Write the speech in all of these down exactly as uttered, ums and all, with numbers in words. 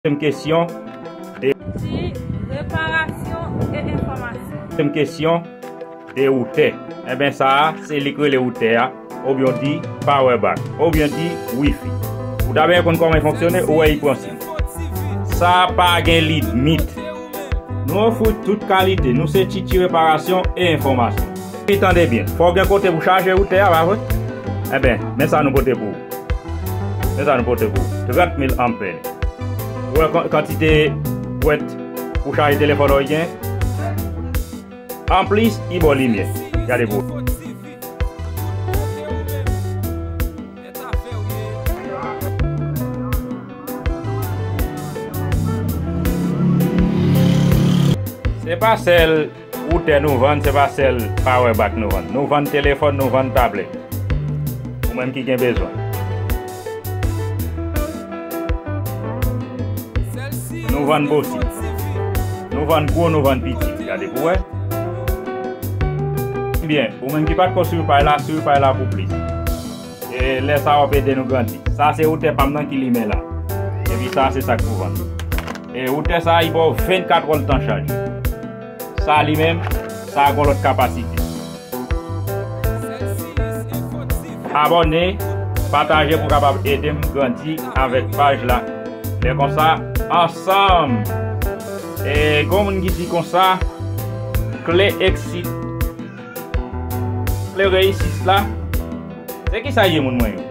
Dezyèm kesyon, de- Ti reparasyon e enfòmasyon. Dezyèm kesyon, de woutè. Enben, sa a, se li k rele woutè a, oubyen w di power bank, oubyen w di wifi. Ou ta benyen konn kòman l fonksyone, ou wè li pran sou. Sa a pa gen limit. Nou ofri tout kalite. Nou se Titi Reparasyon e Enfòmasyon. Wi, tande byen. Fò w gen kote pou chaje woutè a, pa vre? Enben, men sa nou pote pou ou. Men sa nou pote pou ou. Trant mil anpè. Ou wè kan-, kantite pwent pou chaje telefòn ou gen? Anplis, li ba w limyè. Gade pou ou. Se pa sèl woutè nou vann, se pa sèl power bank nou vann. Nou vann telefòn, nou vann tablèt. Ou menm ki gen bezwen. Nou vann bosi. Nou vann gwo, nou vann piti. Gade pou wè. Byen, ou menm ki pa t ko swiv paj la, swiv paj la pou plis. E lè sa a w ap ede nou grandi. Sa se woutè pa m nan ki limen la. Epi sa se sa k pou vann. E woutè sa a, li ba w vennkat wè letan chaje. Sa li menm, sa a gon lòt kapasite. Abòne, pataje pou w kapab ede m grandi avèk paj la. Lè konsa, ansanm. E gon moun ki di konsa, kle eksit, kle reyisit la, se kisa l ye, moun mwen yo?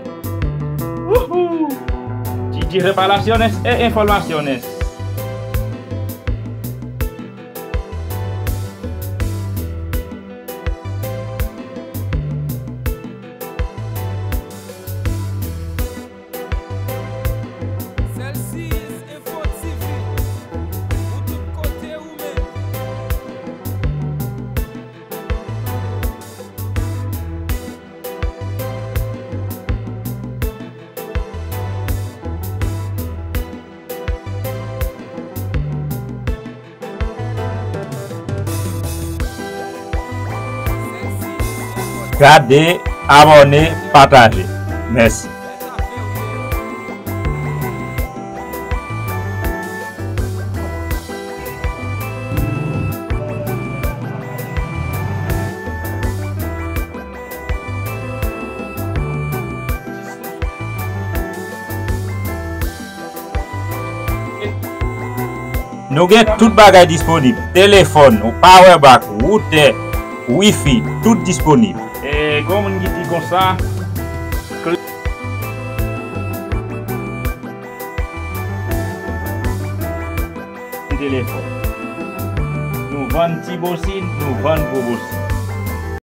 Wouhou! Titi Reparasyon e Enfòmasyon. Sèl Sirius Info T V, ou tout kote ou menm. Gade, abòne, pataje. Mèsi. Nou gen tout bagay disponib. Telefòn, power bank, woutè, wifi, tout disponib. E gon moun ki di konsa, kle- telefòn. Nou vann ti bosin, nou vann gwo bosin.